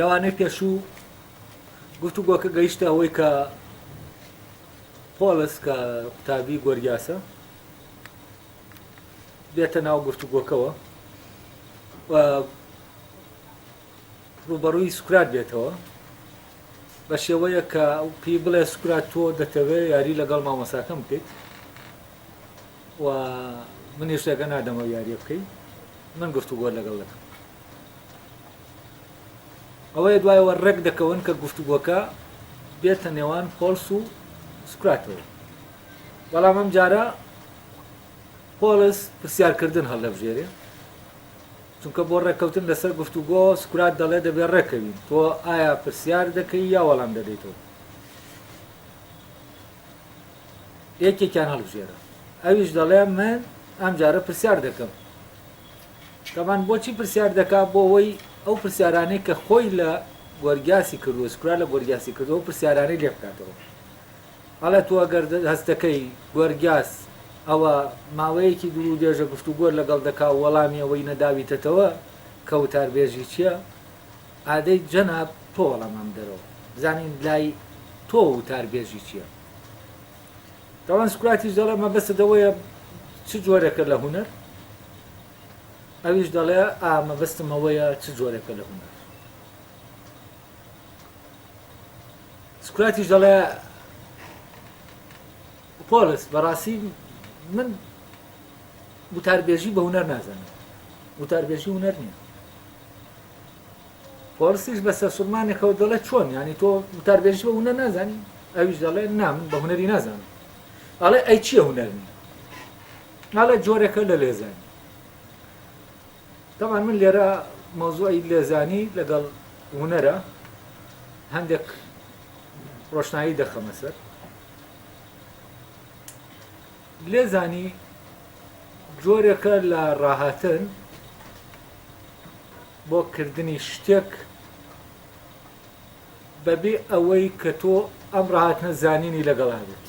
لەوانەی پێشوو گفتوگۆکە گەیشتە ئەوەی کە پۆڵس کە قوتابی گۆرگیاسە بێتە ناو گفتوگۆکەوە و ڕووبەڕووی سوکرات بێتەوە بە شێوەیە کە پێی بڵێ سوکرات تۆ دەتەوێت یاری لەگەڵ مامۆساکەم بکەیت و منیش ڕێگە نادەمەوە یاریە بکەیت من گفتوگۆ لەگەڵ دەکەم ئەوەیە دوایەوە ڕێک دەکەون کە گفتوگۆکە بێتە نێوان پۆڵس و سوکراتەوە بەڵام ئەم جارە پۆڵس پرسیارکردن هەڵدەبژێرێ چونکە بۆ ڕێککەوتن لەسەر گفتوگۆ سوکرات دەڵێ دەبێ ڕێکەوین تۆ ئایا پرسیار دەکەی یا وەڵام دەدەیتەوە یەکێکیان هەڵبژێرە ئەویش دەڵێ من ئەم جارە پرسیار دەکەم تەبان بۆچی پرسیار دەکا بۆ ئەوەی ئەو پرسیارانەی کە خۆی لە گۆرگیاسی کردووە سوکرات لە گۆرگیاسی کردووە ئەو پرسیارانەی لێ بکاتەوە ئەڵێ تۆ ئەگەر هەست دەکەی گۆرگیاس ئەوە ماوەیەکی دوور و درێژە گفتوگۆت لەگەڵ دەکا و وەڵامی ئەوەی نەداویتەتەوە کە وتاربێژی چییە ئادەی جەناب تۆ وەڵامان بدەرەوە بزانین لای تۆ وتاربێژی چییە تاوان سوکراتیش دەڵێ مەبەستت ئەوەیە چ جۆرێکە لە هونەر؟ ئەویش دەڵێ ئا مەبەستم ئەوەیە چ جۆرێکە لە هونەر؟ سوکراتیش دەڵێ پۆلس بەڕاستی من وتاربێژی بە هونەر نازانم وتاربێژی هونەر نییە پۆڵسیش بە سەرسوڕمانێکەوە دەڵێت چۆن یانی تۆ وتاربێژی بە هونەر نازانی؟ ئەویش دەڵێت نا من بە هونەری نازانم. ئەڵێ ئەی چییە هونەر نییە؟ ئەڵێ جۆرێکە لە لێزانی. تەبعەن من لێرە مەوزوعی لێزانی لەگەڵ هونەرە هەندێک ڕۆشنایی دەخەمە سەر. لێزانی جۆرێکە لە ڕاهاتن بۆ کردنی شتێک بەبێ ئەوەی کە تۆ ئەم ڕاهاتنە زانینی لەگەڵا بێت.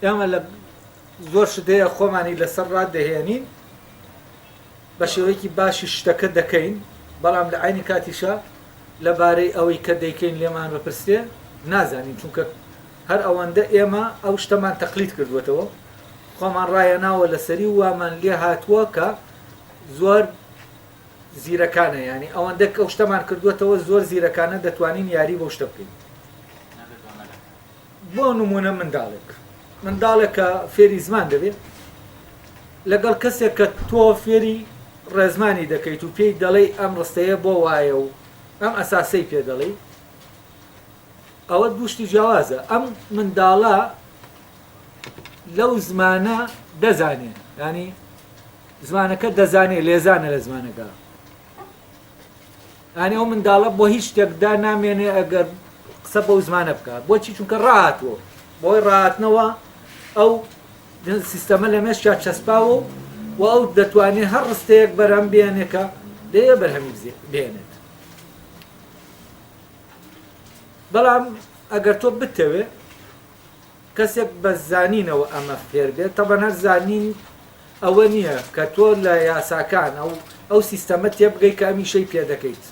ئێمە لە زۆر شت هەیە خۆمانی لەسەر ڕادەهێنین بە شێوەیەکی باشی شتەکە دەکەین بەڵام لە عینی کاتیشە لەبارەی ئەوەی کە دەیکەین لێمان بپرسرێ نازانین چونکە هەر ئەوەندە ئێمە ئەو شتەمان تەقلید کردووەتەوە خۆمان ڕایەناوە لەسەری و وامان لێ هاتووە کە زۆر زیرەکانە یانی ئەوەندە ئەو شتەمان کردووەتەوە زۆر زیرەکانە دەتوانین یاری بەو شتە بکەین بۆ نمونە منداڵێک منداڵێک کە فێری زمان دەبێت لەگەڵ کەسێک کە تۆ فێری ڕێزمانی دەکەیت و پێی دەڵێی ئەم ڕستەیە بۆ وایە و ئەم ئەساسەی پێ دەڵێی ئەوە دوو شتی جیاوازە ئەم منداڵە لەو زمانە دەزانێ ینی زمانەکە دەزانێ لێزانە لە زمانەکە ئەنی ئەو منداڵە بۆ هیچ شتێکدا نامێنێ ئەگەر قسە بەو زمانە بکات بۆچی چونکە ڕاهاتووە بۆی ڕاهاتنەوە ئەو سیستەمە لە مێشکیا چەسپاوە و ئەو دەتوانێت هەر ڕستەیەک بەرهەم بێنێ کە دەیە بەرهەمی بێنێت بەڵام ئەگەر تۆ بتەوێ کەسێک بە زانینەوە ئەمە فێر بێت تەبەن هەر زانین ئەوە نییە کە تۆ لە یاساکان ئەو ئەو سیستەمە تێبگەی کە ئەمیشەی پێ دەکەیت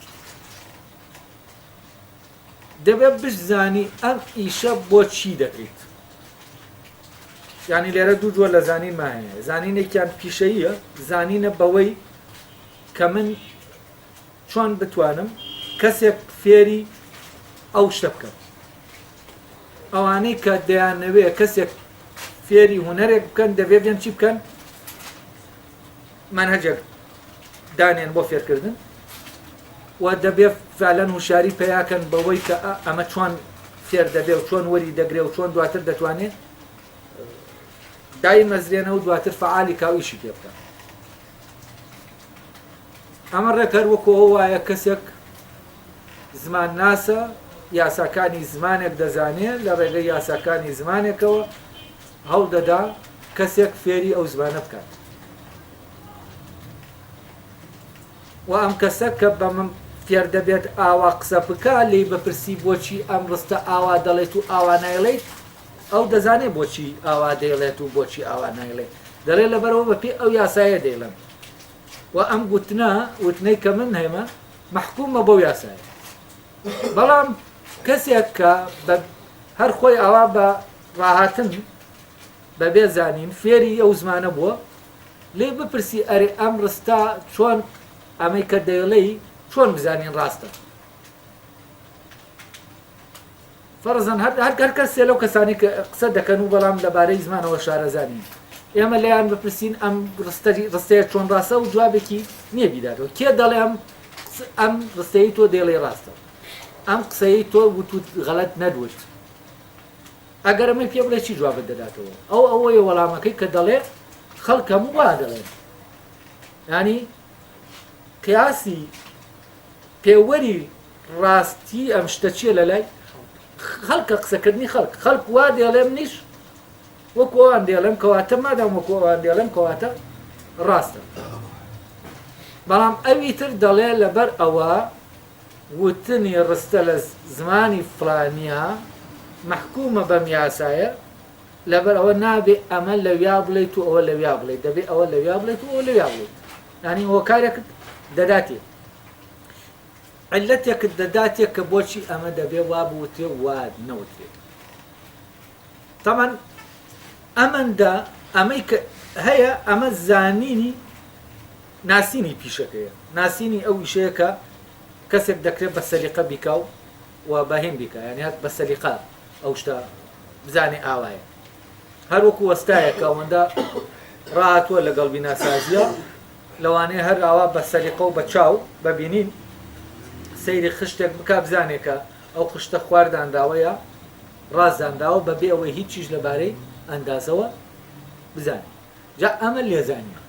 دەبێت بشزانی ئەم ئیشە بۆ چی دەکەیت یعنی لێرە دوو جۆر لە زانینمان هەیە زانینێکیان پیشەییە زانینە بەوەی کە من چۆن بتوانم کەسێک فێری ئەو شتە بکەم ئەوانەی کە دەیانەوێ کەسێک فێری هوەرێک بکەن دەبێ بێن چی بکەن مەنهەجێک دانێن بۆ فێرکردن و دەبێ فعلەن هوشیاری پیاکەن بەوەی کە ئەمە چۆن فێر دەبێ و چۆن وەری دەگرێ و چۆن دواتر دەتوانێ دایمەزرێنە و دواتر فەعالی کا و ئیشی پێ بکا. ئەمە ڕێک هەر وەکو ئەوە وایە کەسێک زمانناسە، یاساکانی زمانێک دەزانێ، لە ڕێگەی یاساکانی زمانێکەوە هەوڵ دەدا کەسێک فێری ئەو زمانە بکات. و ئەم کەسە کە بە من فێر دەبێت ئاوا قسە بکا، لێی بپرسی بۆچی ئەم ڕستە ئاوا دەڵێیت و ئاوا نایڵێیت، ئەو دەزانێ بۆچی ئاوا دەیڵێت و بۆچی ئاوا نایڵێ. دەڵێ لەبەرئەوە بەپێی ئەو یاسایە دەیڵێم. و ئەم گوتنە، وتنەی کە من هەمە، مەحکوومە بەو یاسایە. بەڵام کەسێک کە بە هەر خۆی ئاوا بە ڕاهاتن بە بێ زانین فێری ئەو زمانە بووە، لێی بپرسی ئەرێ ئەم ڕستە چۆن ئەمەی کە دەیڵێی چۆن بزانین ڕاستە؟ فەرزەن هەر هەر هەر کەسێ لەو کەسانی کە قسە دەکەن و بەڵام لەبارەی زمانەوە شارەزا نین ئێمە لێیان بپرسین ئەم ڕستەری ڕستەیە چۆن ڕاستە و جوابێکی نییە بیداتەوە کێ دەڵێ ئەم ئەم ڕستەی تۆ دێڵێ ڕاستە ئەم قسەی تۆ وتوت غەلەت نەدوت ئەگەر ئەمەی پێ بڵێ چی جوابت دەداتەوە ئەو ئەوەیە وەڵامەکەی کە دەڵێ خەڵک هەموو وا دەڵێن ینی قیاسی پێوەری ڕاستی ئەم شتە چیە لەلای خەڵکە قسەکردنی خەڵک خەڵک وا دێڵێ منیش وەکو ئەوان دێڵێم کەواتە مادام وەکو ئەوان دێڵێم کەواتە ڕاستە بەڵام ئەوی تر دەڵێ لەبەر ئەوە وتنی ڕستە لە زمانی فلانیا مەحکومە بەم یاسایە لەبەر ئەوە نابێ ئەمە لەویا بڵێیت و ئەوە لەویا بڵێیت دەبێ ئەوە لەویا بڵێیت و ئەوە لەویا بڵێیت یانی هۆکارێکت دەداتێ علەتێکت دەداتێ کە بۆچی ئەمە دەبێ وا بوترێ و وا نەوترێت تەمان ئەمەندە ئەمەی کە هەیە ئەمە زانینی ناسینی پیشەکەیە ناسینی ئەو ئیشەیە کە کەسێک دەکرێت بە سەلیقە بیکا و و بەهێن بیکا یانی هەر بە سەلیقە ئەو شتە بزانێ ئاوایە هەر وەکو وەستایەک کە ئەوەندە ڕاهاتووە لەگەڵ بیناسازیە لەوانەیە هەر ئاوا بە سەلیقە و بە چاو بەبینین سەیری خشتێک بک بزانێ کە ئەو خشتە خوار دانراوە یا ڕاست دانراوە بەبێ ئەوەی هیچ چیش لەبارەی ئەندازەوە بزانێ جا ئەمە لێزانیە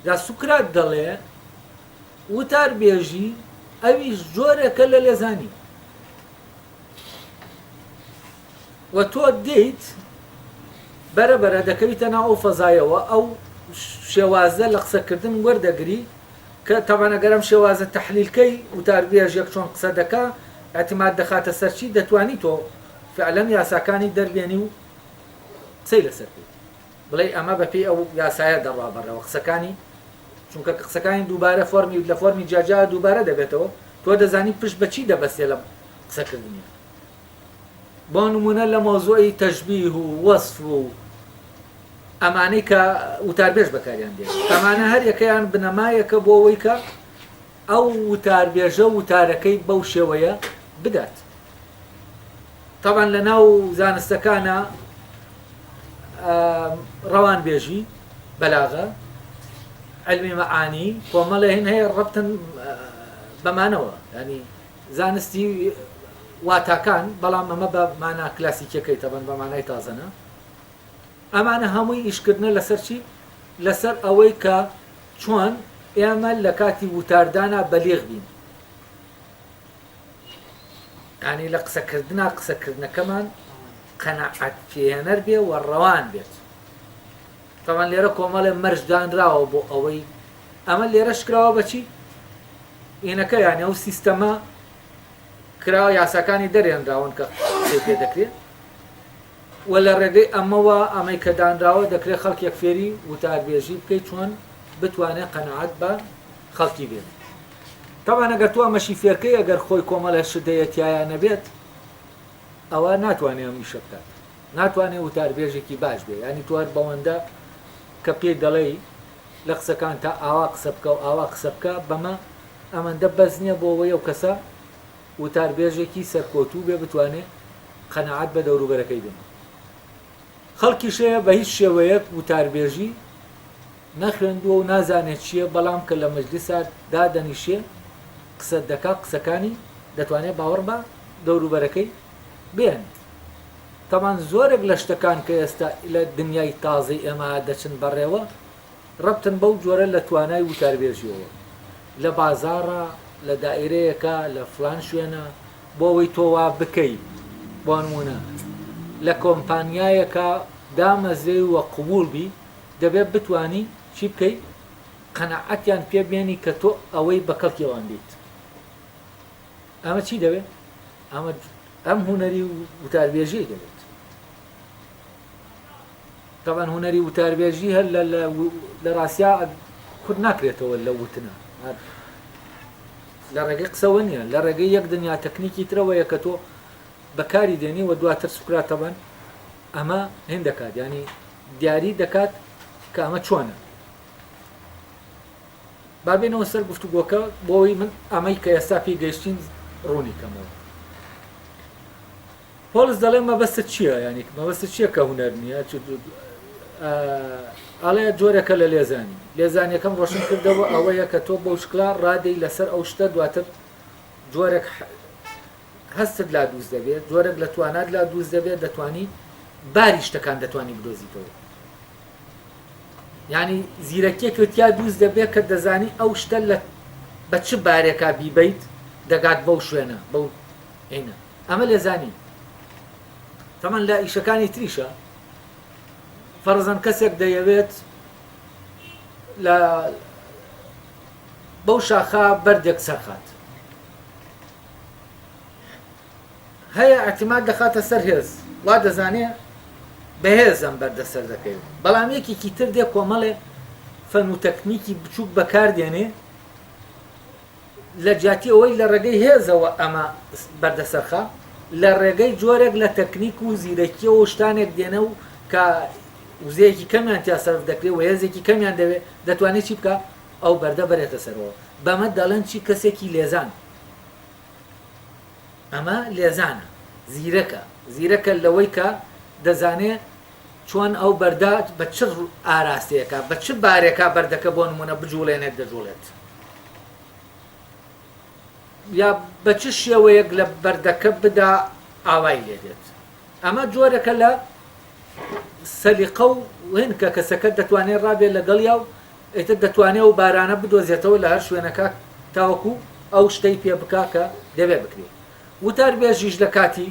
جا سوکرات دەڵێ وتاربێژی ئەویش جۆرێکە لە لێزانی و تۆ دێیت بەرە بەرە دەکەویتە ناو ئەو فەزایەوە ئەو شێوازە لە قسەکردن وەردەگری کە تەبعەن ئەگەر ئەم شێوازە تەحلیلکەی وتاربێژ یەک چۆن قسە دەکا اعتماد دەخاتە سەر چی دەتوانی تۆ فعلەن یاساکانی دەربێنی و قسەی لەسەر بکەیت بڵێی ئەمە بەپێی ئەو یاسایە دەڕوا بەڕێوە قسەکانی چونکە کە قسەکانی دووبارە فۆرمی لە فۆرمی جیاجیا دووبارە دەبێتەوە تۆ دەزانی پشت بە چی دەبەستێ لە قسەکردنی بۆ نمونە لە مەوزوعی تەشبیه و وەصف و ئەمانەی کە وتاربێژ بەکاریان دێت ئەمانە هەر یەکەیان بنەمایەکە بۆ ئەوەی کە ئەو وتاربێژە وتارەکەی بەو شێوەیە بدات تەبعەن لە ناو زانستەکانا ڕەوانبێژی، بەلاغە، عیلمی مەعانی، کۆمەڵێ هین هەیە ڕەبتن بەمانەوە، یانی زانستی واتاکان، بەڵام ئەمە بە مانا کلاسیکیەکەی تەبەن بە مانای تازە نا. ئەمانە هەمووی ئیشکردنە لەسەر چی؟ لەسەر ئەوەی کە چۆن ئێمە لە کاتی وتاردانا بەلیغ بین. یانی لە قسەکردنا قسەکردنەکەمان قەناعەت پێهێنەر بێ و ڕەوان بێت. تەبعەن لێرە کۆمەڵێ مەرج دانراوە بۆ ئەوەی ئەمە لێرەش کراوە بەچی ئینەکە یانی ئەو سیستەمە کراوە یاساکانی دەرێنراون کە قسەی پێ دەکرێت و لە ڕێگەی ئەمەوە ئەمەی کە دانراوە دەکرێت خەڵکێک فێری وتاربێژی بکەیت چۆن بتوانێت قەناعەت بە خەڵکی بێنێت. تەبعەن ئەگەر تۆ ئەمەشی فێرکەی ئەگەر خۆی کۆمەڵێ شت هەیە تیایا نەبێت ئەوە ناتوانێ ئەم ئیشە بکات ناتوانێ وتاربێژێکی باش بێ ینی تۆ هەر بەوەندە کە پێی دەڵێی لە قسەکان تا ئاوا قسە بکە و ئاوا قسە بکە بەمە ئەمەندە بەس نییە بۆ ئەوەی ئەو کەسە وتاربێژێکی سەرکەوتوو بێ بتوانێ قەناعەت بە دەوروبەرەکەی بێنێ خەڵکیش هەیە بە هیچ شێوەیەک وتاربێژی نەخوێندووە و نازانێ چییە، بەڵام کە لە مەجلیسا دادەنیشێ قسە دەکا قسەکانی دەتوانێ باوەڕ بە دەوروبەرەکەی بێن. تەبعەن زۆرێک لە شتەکان کە ئێستا لە دنیای تازەی ئێمە دەچن بەڕێوە ڕەبتن بەو جۆرە لە توانای وتاربێژیەوە لە بازاڕا، لە دائیرەیەکا، لە فڵان شوێنا، بۆ ئەوەی تۆ وا بکەی بۆنموونە لە کۆمپانیایەکا دامەزرێی و قبوڵ بی دەبێت بتوانی چی بکەی قەناعەتیان پێ بێنی کە تۆ ئەوەی بە کەڵکی ئەوان دێیت. ئەمە چی دەوێت؟ ئەمە ئەم هونەری وتاربێژیی دەوێت. تەبعەن هونەری وتاربێژی هەر لە ڕاستیا کورت ناکرێتەوە لە وتنە لە ڕێگەی قسەوە نییە لە ڕێگەی یەک دنیا تەکنیکی ترەوەیە کە تۆ بەکاری دێنی و دواتر سوکرات تەبەن ئەمە هێن دەکات ینی دیاری دەکات کە ئەمە چۆنە با بێنەوە سەر گفتوگۆکە بۆ ئەوەی من ئەمەی کە ئێستا پێی گەیشتین ڕوونی کەمەوە. پۆڵس دەڵێ مەبەستت چییە؟ یانی مەبەستت چییە کە هونەر نییە؟ ئەڵێ جۆرێکە لە لێزانی. لێزانیەکەم ڕۆشن کردەوە ئەوەیە کە تۆ بەو شکڵە ڕادێی لەسەر ئەو شتە دواتر جۆرێک هەستت لا دروست دەبێت، جۆرێک لە توانات لا دروست دەبێت، دەتوانی باری شتەکان دەتوانی بدۆزیتەوە. یانی زیرەکیەکت تیا دروست دەبێت کە دەزانی ئەو شتە لە بە چ بارێکا بیبەیت دەگات بەو شوێنە بەو هینە ئەمە لێزانی تەمان لە ئیشەکانی تریشە فەرزەن کەسێک دەیەوێت لە بەو شاخە بەردێک سەرخات هەیە ئیعتیماد دەخاتە سەر هێز، وا دەزانێ بەهێز ئەم بەردە سەردەکەوێ، بەڵام یەکێکی تر دێ کۆمەڵێ فەن و تەکنیکی بچووک بەکار دێنێ لە جیاتی ئەوەی لە ڕێگەی هێزەوە ئەمە بەردە سەرخا، لە ڕێگەی جۆرێک لە تەکنیک و زیرەکییەوە و شتانێک دێنە و کە وزەیەکی کەمیان تیا سەرف دەکرێ و هێزێکی کەمیان دەوێ، دەتوانێ چی بکا؟ ئەو بەردە بەرێتە سەرەوە. بەمە دەڵێن چی؟ کەسێکی لێزان. ئەمە لێزانە، زیرەکە، زیرەکە لەوەی کە دەزانێ چۆن ئەو بەردە بە چ ئاراستەیەکا، بە چ بارێکا بەردەکە بۆ نموونە بجووڵێنێت دەجووڵێت. یا بە چ شێوەیەک لە بەردەکە بدا ئاوای لێ دێت. ئەمە جۆرێکە لە سەلیقە و هێن کە کەسەکە دەتوانێت ڕابێت لەگەڵیا و ئیتر دەتوانێ ئەو بارانە بدۆزێتەوە لە هەر شوێنەکە تاوەکو ئەو شتەی پێ بکا کە دەبێ بکرێ. وتاربێژیش لە کاتی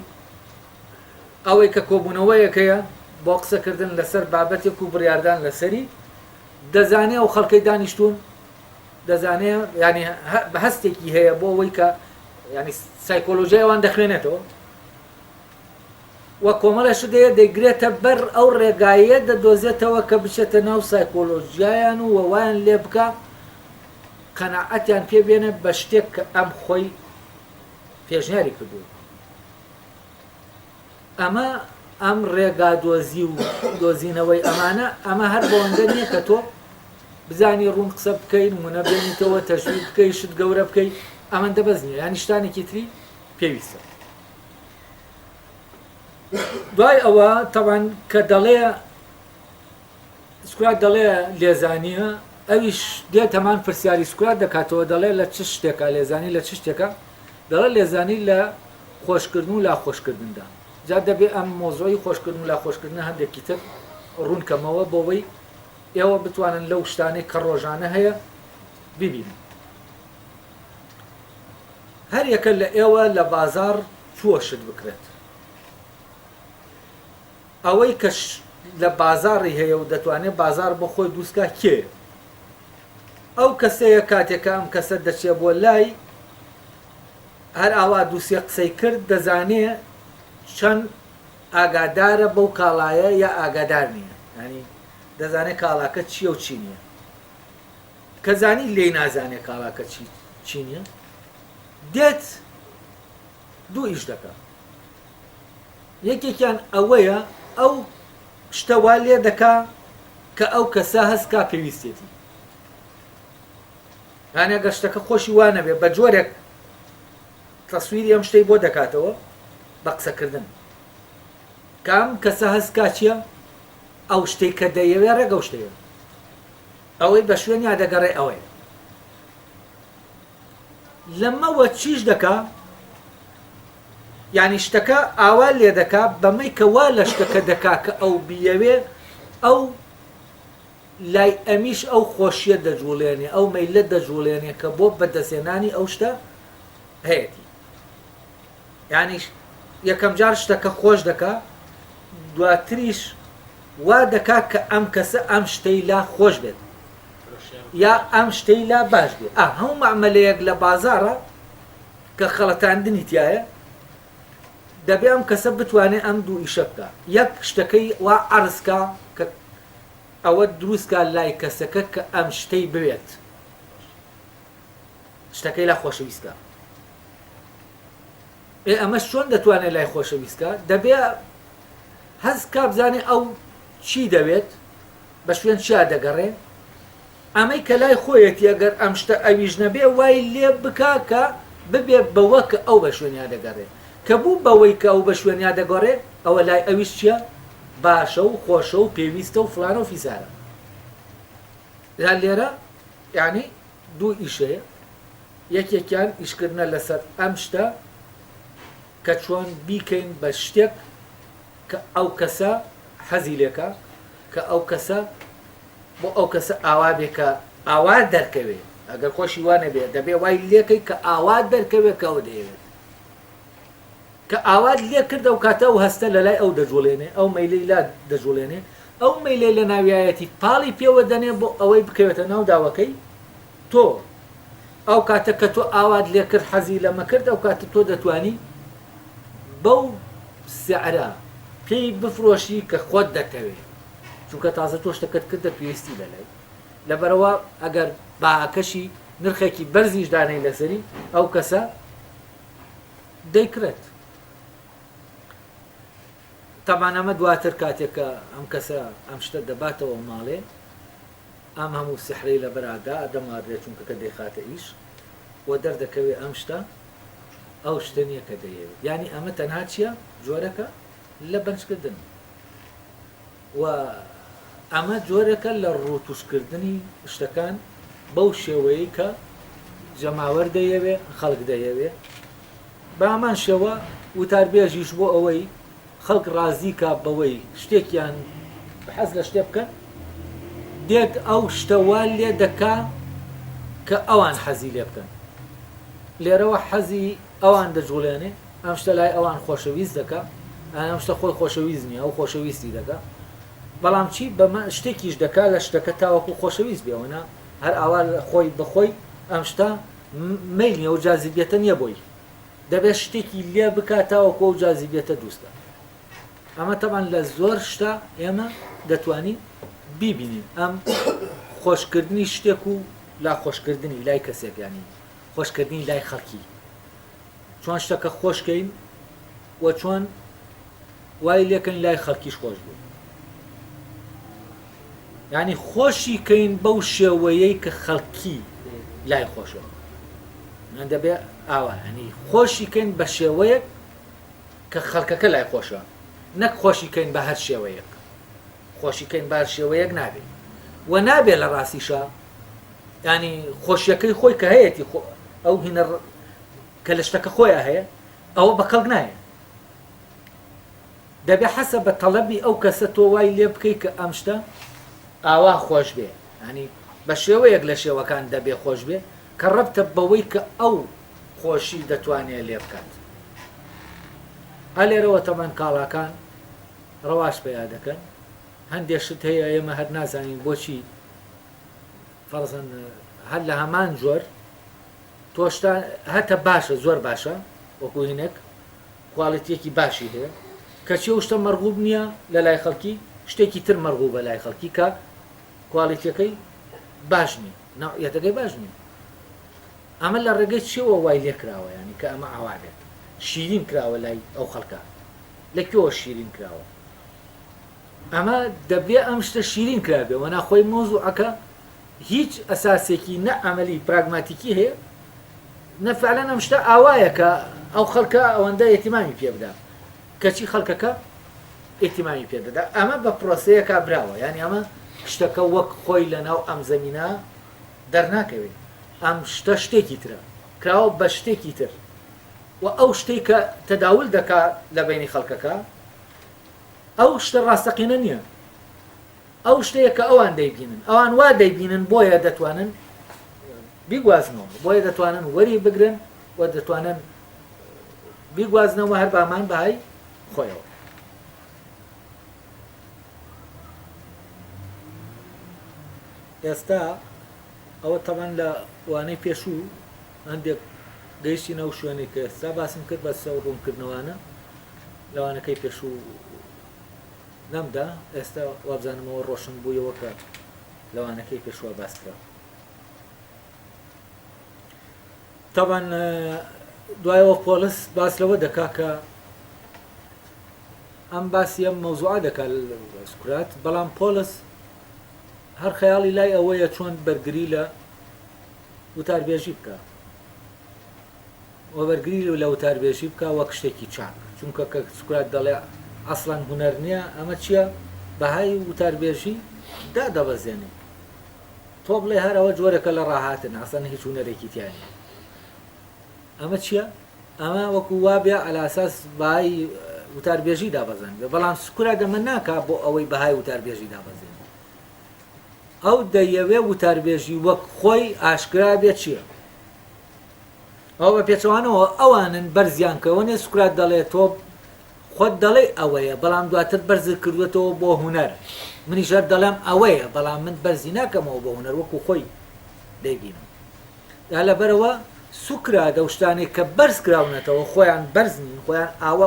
ئەوەی کە کۆبوونەوەیەک هەیە بۆ قسەکردن لەسەر بابەتێک و بڕیاردان لەسەری، دەزانێ ئەو خەڵکەی دانیشتوون دەزانێ یانی هەستێکی هەیە بۆ ئەوەی کە یانی سایکۆلۆژیای ئەوان دەخوێنێتەوە. و کۆمەڵێ شت هەیە دەیگرێتە بەر ئەو ڕێگایە دەدۆزێتەوە کە بچێتە ناو سایکۆلۆژیایان و وایان لێ بکا قەناعەتیان پێ بێنێ بە شتێک کە ئەم خۆی پێشنیاری کردووە. ئەمە ئەم ڕێگا دۆزی و دۆزینەوەی ئەمانە ئەمە هەر بەوەندە نییە کە تۆ بزانی ڕوون قسە بکەی نمونە بێنیتەوە تەشویق بکەی شت گەورە بکەی ئەمەندە بەس نییە یانی شتانێکی تری پێویستە. دوای ئەوە تەبعەن کە دەڵێ سوکرات دەڵێ لێزانیە ئەویش دێت هەمان پرسیاری سوکرات دەکاتەوە دەڵێ لە چ شتێکە لێزانی لە چ شتێکە دەڵێ لێزانی لە خۆشکردن و لا خۆشکردندا جا دەبێ ئەم مۆزۆی خۆشکردن و لا خۆشکردنە هەندێکی تر ڕوونکەمەوە بۆەوەی ئێوە بتوانن لەو شتانەی کە ڕۆژانە هەیە ببینن هەر یەکە لە ئێوە لە بازاڕ چووە شت بکڕێت. ئەوەی کە لە بازاڕی هەیە و دەتوانێت بازاڕ بۆ خۆی دروست کا کێیە؟ ئەو کەسەیە کاتێک کە ئەم کەسە دەچێ بۆ لای هەر ئاوا دووسێ قسەی کرد دەزانێ چەند ئاگادارە بەو کاڵایە یا ئاگادار نییە ینی دەزانێت کاڵاکە چییە و چی نییە کە زانی لێی نازانێ کاڵاکە چی چی نییە دێت دوو ئیش دەکا یەکێکیان ئەوەیە ئەو شتە وا لێ دەکا کە ئەو کەسە هەست کا پێویستێتی یانە گەر شتەکە خۆشی وا نەبێ بە جۆرێک تەسویری ئەم شتەی بۆ دەکاتەوە بە قسەکردن کام کەسە هەست کا چییە ئەو شتەی کە دەیەوێ ڕێک ئەو شتەیە ئەوەی بە شوێنیا دەگەڕێ ئەوەیە. لەمەوە چیش دەکا؟ یانی شتەکە ئاوا لێ دەکا بەمەی کە وا لە شتەکە دەکا کە ئەو بیەوێ ئەو لای ئەمیش ئەو خۆشیە دەجوڵێنێ ئەو مەیلە دەجوڵێنێ کە بۆ بەدەستهێنانی ئەو شتە هەیەتی یانیش یەکەم جار شتەکە خۆش دەکا دواتریش وا دەکا کە ئەم کەسە ئەم شتەی لا خۆش بێت یا ئەم شتەی لا باش بێت ئا هەموو مەعمەلەیەک لە بازاڕە کە خەڵەتاندنی تایە دەبێ ئەم کەسە بتوانێ ئەم دوو ئیشە بکا یەک شتەکەی وا عەرز کا کە ئەوە دروست کا لای کەسەکە کە ئەم شتەی بوێت شتەکەی لا خۆشەویست کا ئێ ئەمەش چۆن دەتوانێت لای خۆشەویست کا دەبێ هەست کا بزانێ ئەو چی دەوێت بە شوێن چیا دەگەڕێ ئەمەی کە لای خۆیەتی ئەگەر ئەم شتە ئەویش نەبێ وای لێ بکا کە ببێ بەوە کە ئەو بە شوێنیا دەگەڕێ کە بوو بەوەی کە ئەو بە شوێنیا دەگەڕێ ئەوە لای ئەویش چیە باشە و خۆشە و پێویستە و فڵانە و فیسارە جا لێرە یانی دوو ئیش هەیە یەکێکیان ئیشکردنە لەسەر ئەم شتە کە چۆن بیکەین بە شتێک کە ئەو کەسە حەزی لێکا کە ئەو کەسە بۆ ئەو کەسە ئاوا بێ کە ئاوا دەرکەوێ ئەگەر خۆشی وا نەبێ دەبێ وای لێکەی کە ئاوا دەرکەوێ کە ئەو دەیەوێت کە ئاوات لێ کرد ئەو کاتە ئەو هەستە لە لای ئەو دەجوڵێنێ ئەو مەیلەی لا دەجوڵێنێ ئەو مەیلەی لە ناویایەتی پاڵی پێوە دەنێ بۆ ئەوەی بکەوێتە ناو داوەکەی تۆ ئەو کاتە کە تۆ ئاوات لێ کرد حەزی لەمە کرد ئەو کاتە تۆ دەتوانی بەو سعرە پێی بفرۆشی کە خۆت دەتەوێ چونکە تازە تۆ شتەکەت کردە پێویستی لەلای لەبەرئەوە ئەگەر بەهاکەشی نرخێکی بەرزیش دانەی لەسەری ئەو کەسە دەیکڕێت تەبان ئەمە دواتر کاتێک کە ئەم کەسە ئەم شتە دەباتەوە ماڵێ ئەم هەموو سحرەی لەبەرادا دەمارێت چونکە کە دەیخاتە ئیش و دەردەکەوێت ئەم شتە ئەو شتە نییە کە دەیەوێت یعنی ئەمە تەنها چییە جۆرەکە لە بەنجکردن و ئەمە جۆرێکە لە ڕووتوشکردنی شتەکان بەو شێوەیەی کە جەماوەر دەیەوێ، خەڵک دەیەوێ. بە هەمان شێوە وتاربێژیش بۆ ئەوەی خەڵک ڕازی کا بەوەی شتێکیان حەز لە شتێ بکەن، دێت ئەو شتە وا لێ دەکا کە ئەوان حەزی لێ بکەن. لێرەوە حەزی ئەوان دەجوڵێنێ. ئەم شتە لای ئەوان خۆشەویست دەکا ئەم شتە خۆی خۆشەویست نییە ئەو خۆشەویستی دەکا بەڵام چی بەمە شتێکیش دەکا لە شتەکە تاوەکو خۆشەویست بێەوەە هەر ئاوا خۆی بەخۆی ئەم شتە میل نیە و جازیبێتە نییە بۆی دەبێت شتێکی لێ بکا تاوەکو ئەو جازیبێتە دووستە ئەمە تەبان لە زۆر شتە ئێمە دەتوانین بیبینین ئەم خۆشکردنی شتێک و لا خۆشکردنی لای کەسێک ینی خۆشکردنی لای خەڵکی چۆن شتەکە خۆش کەین و چۆن وای لێکەین لای خەڵکیش خۆش بێ یعنی خۆشی کەین بەو شێوەیەی کە خەڵکی لای خۆشە من دەبێ ئاوا ینی خۆشی کەین بە شێوەیەک کە خەڵکەکە لای خۆشە نەک خۆشی کەین بە هەر شێوەیەک خۆشی کەین بە هەر شێوەیەک نابێ و نابێ لە ڕاستیشە ینی خۆشیەکەی خۆی کە هەیەی ئەو هینە کە لە شتەکە خۆیا هەیە ئەوە بە کەڵک نایە دەبێ حەسە بە تەڵەبی ئەو کەسە تۆ وای لێ بکەی کە ئەم شتە ئاوا خۆش بێ ینی بە شێوەیەک لە شێوەکان دەبێ خۆش بێ کە ڕەبتە بەوەی کە ئەو خۆشی دەتوانێت لێ بکات ئەلێرەوە تەمان کاڵاکان ڕەواش پەیا دەکەن هەندێک شت هەیە ئێمە هەر نازانین بۆچی فەرزەن هەر لە هەمان جۆر تۆ شتا هەتە باشە زۆر باشە وەکو هینێک کواڵیتیەکی باشی هەیە کەچی ئەو شتە مەرغوب نییە لە لای خەڵکی شتێکی تر مەرغوبە لای خەڵکی کە کواڵیتیەکەی باش نییە نەوعیەتەکەی باش نییە ئەمە لە ڕێگەی چیەوە وای لێکراوە ینی کە ئەمە ئاوا بێت شیرین کراوە لای ئەو خەڵکە لە کوێوە شیرین کراوە ئەمە دەبێ ئەم شتە شیرین کرابێ وەنا خۆی مەوزوعەکە هیچ ئەساسێکی نە عەمەلی پراگماتیکی هەیە نە فعلەن ئەم شتە ئاوایە کە ئەو خەڵکە ئەوەندە ئێتیمامی پێ بدا کەچی خەڵکەکە ئێتیمامی پێ دەدا ئەمە بە پرۆسەیەکا براوە یعنی ئەمە شتەکە وەک خۆی لە ناو ئەم زەمینە دەرناکەوێت ئەم شتە شتێکی ترە کراوە بە شتێکی تر. و ئەو شتەی کە تەداول دەکا لە بەینی خەڵکەکە ئەو شتە ڕاستەقینە نییە. ئەو شتەیە کە ئەوان دەیبینن، ئەوان وا دەیبینن بۆیە دەتوانن بیگوازنەوە، بۆیە دەتوانن وەری بگرن و دەتوانن بیگوازنەوە هەر بامان بەهای خۆیەوە. ئێستا ئەوە تەبەن لە وانەی پێشوو هەندێک گەیشتینە ئەو شوێنەی کە ئێستا باسم کرد بەس ئەو ڕوونکردنەوانە لەوانەکەی پێشوو نەمدا ئێستا وابزانمەوە ڕۆشن بوویەوە کە لەوانەکەی پێشوە باس کرا تاوان دوایەوە پۆلس باس لەوە دەکا کە ئەم باسی ئەم مەوزوعە دەکا سوکرات بەڵام پۆلس هەر خەیاڵی لای ئەوەیە چۆن بەرگری لە وتاربێژی بکا و بەرگری لە وتاربێژی بکا وەک شتێکی چاک چونکە کە سوکرات دەڵێ ئەسڵەن هونەر نییە ئەمە چییە بەهای وتاربێژی دادەبەزێنێ تۆ بڵێ هەر ئەوە جۆرەکە لە ڕاهاتن ئەسڵەن هیچ هونەرێکی تیا نییە ئەمە چییە ئەمە وەکو وابێ ئەلاساس بەهای وتاربێژی دابەزاندبێ بەڵام سوکرات ئەمە ناکا بۆ ئەوەی بەهای وتاربێژی دابەزێنێ ئەو دەیەوێ وتاربێژی وەک خۆی ئاشکرا بێ چییە؟ ئەوە بە پێچەوانەوە ئەوانن بەرزیان کەوەنێ سوکرات دەڵێ تۆ خۆت دەڵێ ئەوەیە بەڵام دواتر بەرزت کردوێتەوە بۆ هونەر منیش هەر دەڵێم ئەوەیە بەڵام من بەرزی ناکەمەوە بۆ هونەر وەکو خۆی دەیبینم دا لەبەرەوە سوکرات ئەو شتانەی کە بەرز کراونەتەوە خۆیان بەرز نین خۆیان ئاوە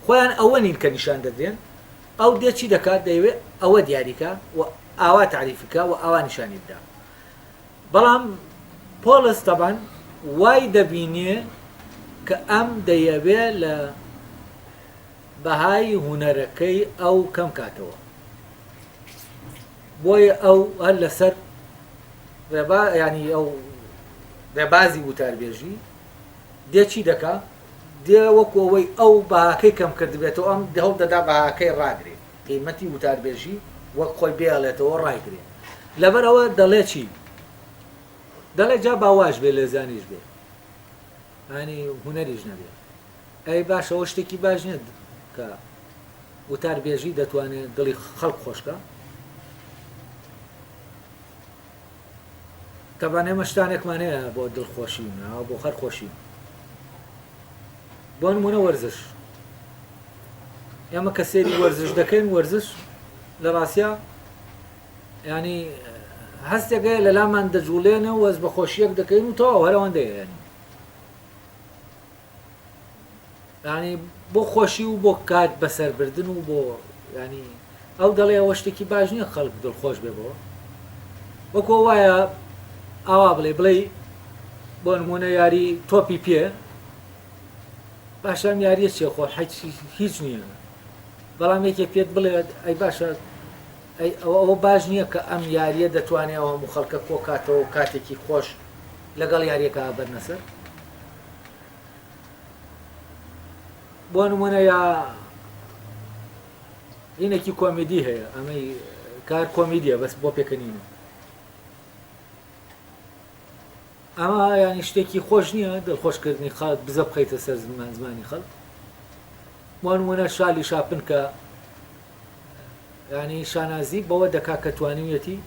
خۆیان ئەوە نین کە نیشان دەدرێن ئەو دێ چی دەکات دەیەوێت ئەوە دیاریکا و ئاوا تەعریفی کا و ئاوا نیشانی بدا بەڵام پۆڵس تەبان وای دەبینێ کە ئەم دەیەوێ لە بەهای هونەرەکەی ئەو کەم کاتەوە بۆیە ئەو هەر لەسەر ڕێبا ینی ئەو ڕێبازی وتاربێژی دێ چی دەکا دێ وەکو ئەوەی ئەو بەهاکەی کەم کردبێتەوە ئەم هەوڵ دەدا بەهاکەی ڕاگرێ قیمەتی وتاربێژی وەک خۆی بێڵێتەوە ڕایگرێ لەبەر ئەوە دەڵێ چی دەڵێ جا با واش بێ لێزانیش بێ ینی هونەریش نەبێ ئەی باشە ئەوە شتێکی باش نییە کە وتاربێژی دەتوانێت دڵی خەڵک خۆشکە تەبان ئێمە شتانێکمان هەیە بۆ دڵخۆشی بۆ خەر خۆشی بۆ نمونە وەرزش ئێمە کە سێری وەرزش دەکەین وەرزش لە ڕاستە ینی هەستێکە لە لامان دەجوڵێنە وەز بە خۆشیەک دەکەین و تەواو هەرەوەندەیە ینی یانی بۆ خۆشی و بۆ کات بەسەربردن و بۆ ینی ئەو دەڵێ ئەوە شتێکی باش نییە خەڵک دڵخۆش بێ بۆ وەکۆ وایە ئاوا بڵێ بڵێ بۆ نمونە یاری تۆپی پێ باشە ئەم یاریە چیە خۆ هیچ نییە بەڵام یەکێک پێت بڵێ ئەی باشە ئەی ئەوە ئەوە باش نییە کە ئەم یاریە دەتوانێت ئەو هەموو خەڵکە کۆکاتەوە و کاتێکی خۆش لەگەڵ یاریەکە بەرنە سەر بۆ نمونە یا هینێکی کۆمیدی هەیە ئەمەی کار کۆمیدیە بەس بۆ پێکەنینە ئەمە ینی شتێکی خۆش نییە دڵخۆشکردنی خەڵک بزە بخەیتە سەر زمان زمانی خەڵک بۆ نمونە شارلی شاپن کە ینی شانازی بەوە دەکا کە توانیویەتی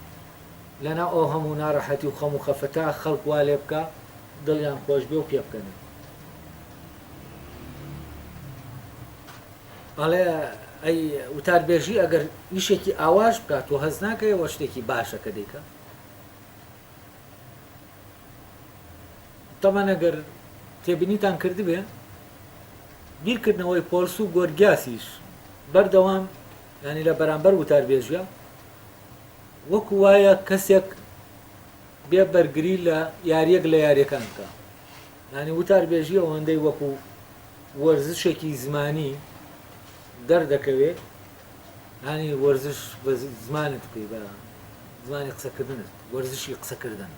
لەناو ئەو هەموو ناڕەحەتی و خەم و خەفەتە خەڵک وا لێ بکا دڵیان خۆش بێ و پێ بکەنن. ئەڵێ ئەی وتاربێژی ئەگەر ئیشێکی ئاواش بکات تۆ هەست ناکەی ئەوە شتێکی باشە کە دەیکا؟ تەبعەن ئەگەر تێبینیتان کردبێ بیرکردنەوەی پۆلس و گۆرگیاسیش بەردەوام یانی لە بەرامبەر وتاربێژیە وەکو وایە کەسێک بێ بەرگری لە یاریەک لە یاریەکان بکا یانی وتاربێژی ئەوەندەی وەکو وەرزشێکی زمانی دەردەکەوێ ینی وەرزش بە زمانت بکەی بە زمانی قسەکردنت وەرزشی قسەکردن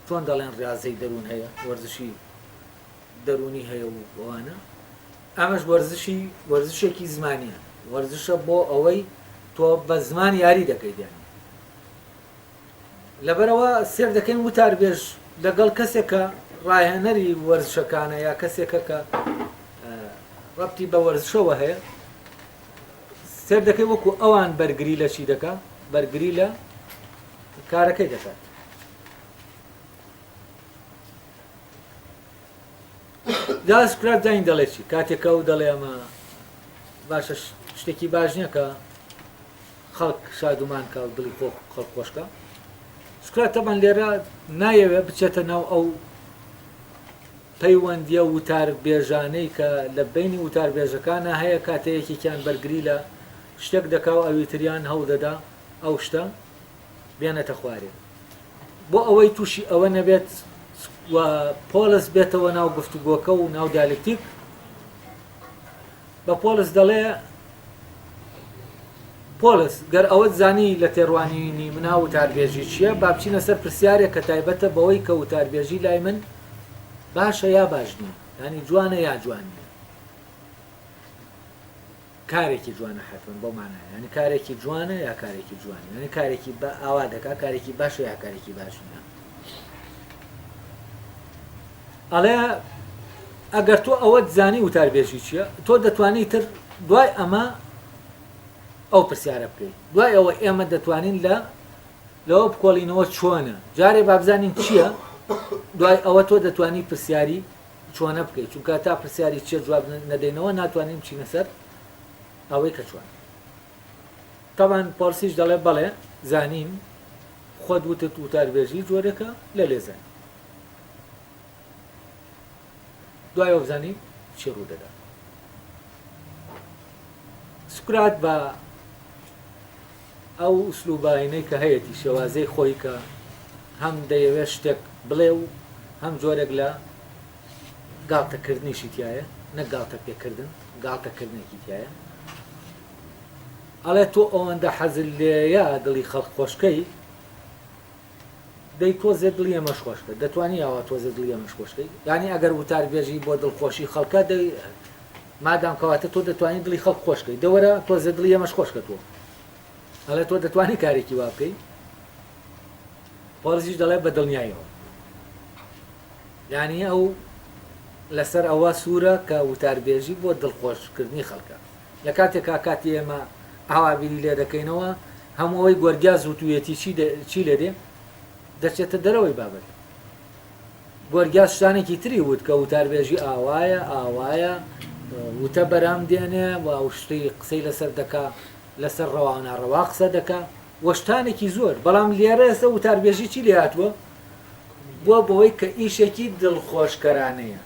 چۆن دەڵێن ڕاضەی دەروون هەیە وەرزشی دەروونی هەیە و ئەوانە ئەمەش وەرزشی وەرزشێکی زمانیە وەرزشە بۆ ئەوەی تۆ بە زمان یاری دەکەیت یانی لەبەرەوە سێر دەکەین وتاربێژ لەگەڵ کەسێک کە ڕاهێنەری وەرزشەکانە یا کەسێکە کە. ڕەبتی بە وەرزشەوە هەیە سێر دەکەی وەکو ئەوان بەرگری لە چی دەکا بەرگری لە کارەکەی دەکات جا سوکرات زین دەڵێ چی کاتێک ئەو دەڵێ ئەمە باشە شتێکی باش نییە کە خەڵک شادومان کا و دڵی خۆ خەڵک خۆشکە سوکرات تەبان لێرە نایەوێ بچێتە ناو ئەو پەیوەندیە وتاربێژانەی کە لە بەینی وتاربێژەکانا هەیە کاتێ یەکێکیان بەرگری لە شتێک دەکا و ئەوی تریان هەوڵ دەدا ئەو شتە بێنێتە خوارێ بۆ ئەوەی تووشی ئەوە نەبێت و پۆلس بێتەوە ناو گفتوگۆکە و ناو دیالکتیک بە پۆلس دەڵێ پۆلس، گەر ئەوەت زانی لە تێڕوانینی منا وتاربێژی چییە، با بچینە سەر پرسیارێک کە تایبەتە بەوەی کە وتاربێژی لای من باشە یا باش نییە، یانی جوانە یا جوان نییە. کارێکی جوانە حەتمەن بەو مانایە، یانی کارێکی جوانە یا کارێکی جوان نییە، یانی کارێکی بە ئاوا دەکا کارێکی باشە یا کارێکی باش نییە. ئەڵێ ئەگەر تۆ ئەوەت زانی وتاربێژی چییە تۆ دەتوانی تر دوای ئەمە ئەو پرسیارە بکەیت دوای ئەوە ئێمە دەتوانین لە لەوە بکۆڵینەوە چۆنە جارێ بابزانین چییە دوای ئەوە تۆ دەتوانی پرسیاری چۆنە بکەیت چونکە تا پرسیاری چیە جواب نەدەینەوە ناتوانین بچینە سەر ئەوەی کە چۆن تەبان پۆلسیش دەڵێ بەڵێ زانیم خۆت وتت وتاربێژی جۆرێکە لە لێزانی دوای ئەوە بزانین چی ڕوو دەدا. سوکرات بە ئەو ئوسلوباینەی کە هەیەتی شێوازەی خۆی کە هەم دەیەوێت شتێک بڵێ و هەم جۆرێک لە گاڵتەکردنیشی تایە نەک گاڵتە پێکردن گاڵتەکردنێکی تایە ئەڵێ تۆ ئەوەندە حەزل لێیە دڵی خەڵک خۆشکەی دەی تۆزێ دڵی ئێمەش خۆش کە دەتوانی ئاوا تۆزێ دڵی ئێمەش خۆش کەی یانی ئەگەر وتار بێژی بۆ دڵخۆشی خەڵکە دەی مادام کەواتە تۆ دەتوانی دڵی خەڵک خۆش کەی دەوەرە تۆزێ دڵی ئێمەش خۆش کە تۆ ئەڵێ تۆ دەتوانی کارێکی وا بکەی پۆلیسیش دەڵێ بە دڵنیایەوە یعنی ئەو لەسەر ئەوە سوورە کە وتاربێژی بۆ دڵخۆشکردنی خەڵکە لە کاتێکا کاتی ئێمە ئاوا بیری لێ دەکەینەوە هەموو ئەوەی گۆرگیاس وتوویەتی چی چی لێ دێ؟ دەچێتە دەرەوەی بابەت. گۆرگیاس شتانێکی تری وت کە وتاربێژی ئاوایە ئاوایە وتە بەرام دێنێ و ئەو شتی قسەی لەسەر دەکا لەسەر ڕەوا و ناڕەوا قسە دەکا و شتانێکی زۆر بەڵام لێرە ئێستا وتاربێژی چی لێ هاتووە؟ بووە بەوەی کە ئیشێکی دڵخۆشکەرانەیە.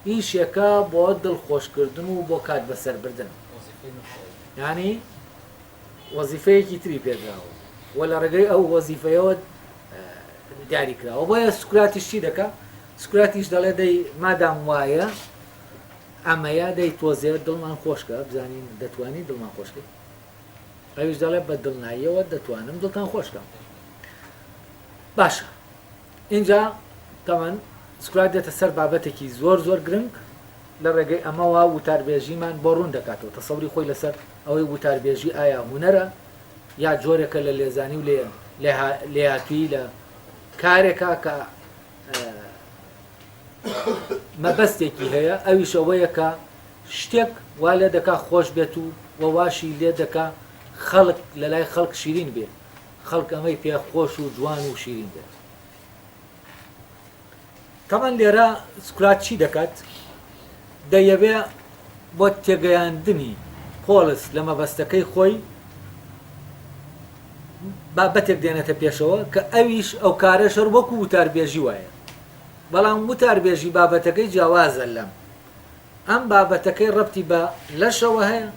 ئیشێکە بۆ دڵ خۆشکردن و بۆ کات بەسەربردن یانی وەزیفەیەکی تری پێدراوە و لە ڕێگەی ئەو وەزیفەیەوە دیاری کراوە بۆیە سوکراتیش چی دەکا سوکراتیش دەڵێ دەی مادام وایە ئەمەیە دەی تۆزێ دڵمان خۆشکە بزانین دەتوانی دڵمان خۆشکەی ئەویش دەڵێ بە دڵناییەوە دەتوانم دڵتان خۆشکەم باشە ئینجا تەمەن سوکرات دێتە سەر بابەتێکی زۆر زۆر گرنگ، لە ڕێگەی ئەمەوە وتاربێژیمان بۆ ڕوون دەکاتەوە، تەسەوری خۆی لەسەر ئەوەی وتاربێژی ئایا هونەرە یا جۆرێکە لە لێزانی و لێهاتوویی لە کارێکە کە مەبەستێکی هەیە ئەویش ئەوەیە کە شتێک وا لێ دەکا خۆش بێت و وە واشی لێ دەکا خەڵک لە لای خەڵک شیرین بێ خەڵک ئەمەی پێ خۆش و جوان و شیرین بێت. تەبعەن لێرە سوکرات چی دەکات؟ دەیەوێ بۆ تێگەیاندنی پۆڵس لە مەبەستەکەی خۆی بابەتێک دێنێتە پێشەوە کە ئەویش ئەو کارەش هەر وەکو وتاربێژی وایە بەڵام وتاربێژی بابەتەکەی جیاوازە لەم ئەم بابەتەکەی ڕەبتی بە لەشەوە هەیە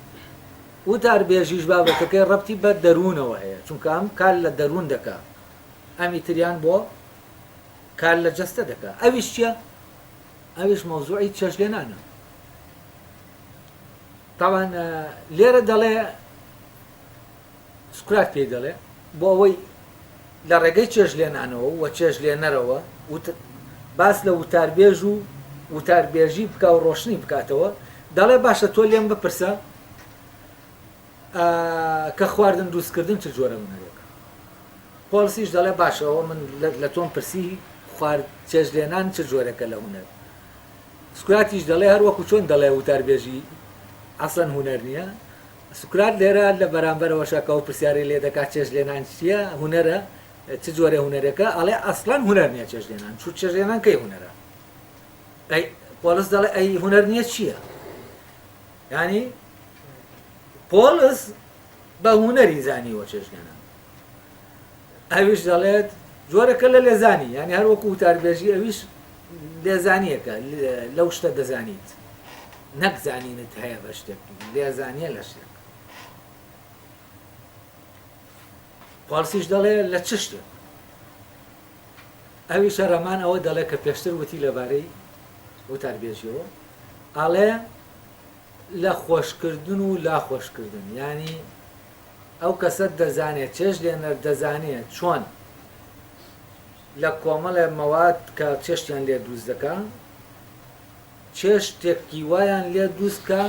وتاربێژیش بابەتەکەی ڕەبتی بە دەروونەوە هەیە چونکە ئەم کار لە دەروون دەکا ئەمی تریان بۆ کار لە جەستە دەکا ئەویش چیە؟ ئەویش مەوزوعی چێژلێنانە تاوان لێرە دەڵێ سوکرات پێی دەڵێ بۆ ئەوەی لە ڕێگەی چێژلێنانەوە و چێژلێنەرەوە باس لە وتاربێژ و وتاربێژی بکا و ڕۆشنی بکاتەوە دەڵێ باشە تۆ لێم بپرسە کە خواردن دروستکردن چ جۆرە هونەرێکە؟ پۆڵسیش دەڵێ باشە ئەوە من لە تۆم پرسی خوارد چێژلێنان چ جۆرێکە لە هونەر؟ سوکراتیش دەڵێ هەر وەکو چۆن دەڵێ وتاربێژی ئەسڵەن هونەر نییە. سوکرات لێرە لە بەرامبەرەوەشە کە ئەو پرسیارەی لێ دەکات چێژ لێنان چییە، هونەرە، چ جۆرە هونەرێکە، ئەڵێ ئەسڵەن هونەر نییە چێژ لێنان، چوو چێژ لێنان کەی هونەرە؟ ئەی پۆڵس دەڵێ ئەی هونەر نییە چییە؟ یانی پۆڵس بە هونەری زانیوە چێژ لێنان. ئەویش دەڵێت جۆرەکە لە لێزانی یانی هەر وەکو وتاربێژی ئەویش لێزانیەکە لەو شتە دەزانیت نەک زانینت هەیە بە شتێک لێزانیە لە شتێک پۆڵسیش دەڵێ لە چ شتێک ئەویش هەرەمان ئەوە دەڵێ کە پێشتر وتی لەبارەی وتاربێژیەوە ئاڵێ لە خۆشکردن و لا خۆشکردن ینی ئەو کەسە دەزانێ چێژ لێنەر دەزانێ چۆن لە کۆمەڵێ مەواد کە چێشتیان لێ دروست دەکا چێشتێکی وایان لێ دروست کا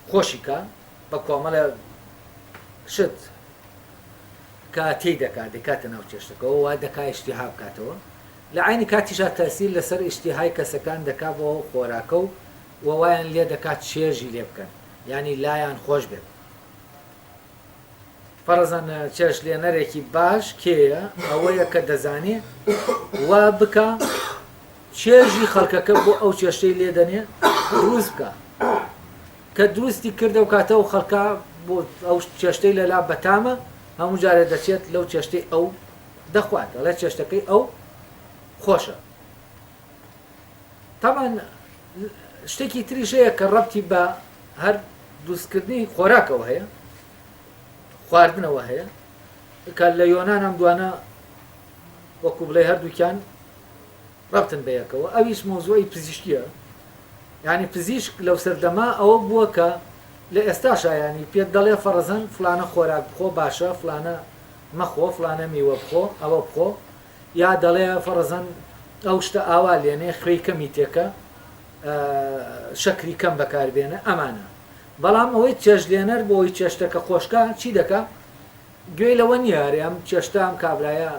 خۆشی کا بە کۆمەڵێ شت کە تێی دەکا دەکاتە ناو چێشتەکەەوە وا دەکا ئیشتیها بکاتەوە لە عینی کاتیشا تەسیر لەسەر ئیشتیهای کەسەکان دەکا بۆ خۆراکە و وایان لێ دەکات چێژی لێ بکەن یانی لایان خۆش بێت فەرزەن چێشتلێنەرێکی باش کێیە؟ ئەوەیە کە دەزانێ وا بکا چێژی خەڵکەکە بۆ ئەو چێشتەی لێ دەنێ دروست بکە کە دروستی کردە و کاتە و خەڵکە بۆ ئەو چێشتەی لەلا بەتامە هەموو جارێ دەچێت لەو چێشتەی ئەو دەخوات ئەڵێ چێشتەکەی ئەو خۆشە تاوان شتێکی تریش هەیە کە ڕەبتی بە هەر دروستکردنی خۆراکەوە هەیە خواردنەوە هەیە کە لە یۆناان ئەم دوانە وەکو بڵێ هەردووکیان ڕەبتن بەیەکەوە ئەویش مۆزوعی پزیشکیە یعنی پزیشک لەو سەردەما ئەوە بووە کە لە ئێستاشا ینی پێت دەڵێ فەڕزەن فلانە خۆراک بخۆ باشە فلانە مەخۆ فلانە میوە بخۆ ئەوە بخۆ یا دەڵێ فەڕزەن ئەو شتە ئاوا لێنێ خوێی کەمی تێکە شەکری کەم بەکاربێنە ئەمانە بەڵام ئەوەی چێژلێنەر بۆی چێشتەکە خۆشکە چی دەکا گوێی لەوە نییە ئەرێ ئەم چێشتە ئەم کابرایە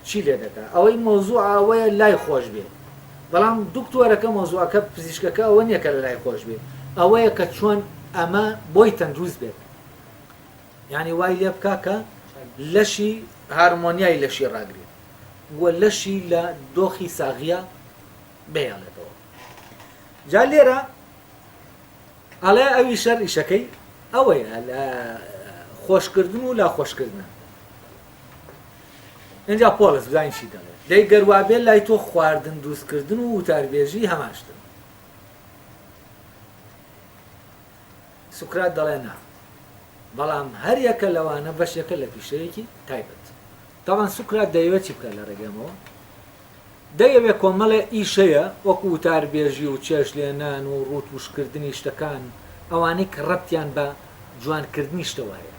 چی لێ دەکا ئەوەی مەوزوع ئەوەیە لای خۆش بێ بەڵام دکتۆرەکە مەوزوعەکە پزیشکەکە ئەوە نییە کە لە لای خۆش بێ ئەوەیە کە چۆن ئەمە بۆی تەندروست بێت یانی وای لێ بکا کە لەشی هارمۆنیای لەشی ڕاگرێت و لەشی لە دۆخی ساغیە بهێڵێتەوە جا لێرە ئەڵێ ئەوی شەر ئیشەکەی ئەوەیە لە خۆشکردن و لا خۆشکردنە اینجا پۆڵس بزانین چی دەڵێ دەی گەروابێ لای تۆ خواردن دروستکردن و وتاربێژی هەماشتن سوکرات دەڵێ نا، بەڵام هەر یەکە لەوانە بەشێکە لە پیشەیەکی تایبەت. تەبعەن سوکرات دەیەوێت چی بکات لە ڕێگەی ئەمەوە؟ دەیەوێت کۆمەڵێ ئیش هەیە وەکو وتاربێژی و چێژلێنان و ڕووتووشکردنی شتەکان، ئەوانەی کە ڕەبتیان بە جوانکردنی شتەوە هەیە،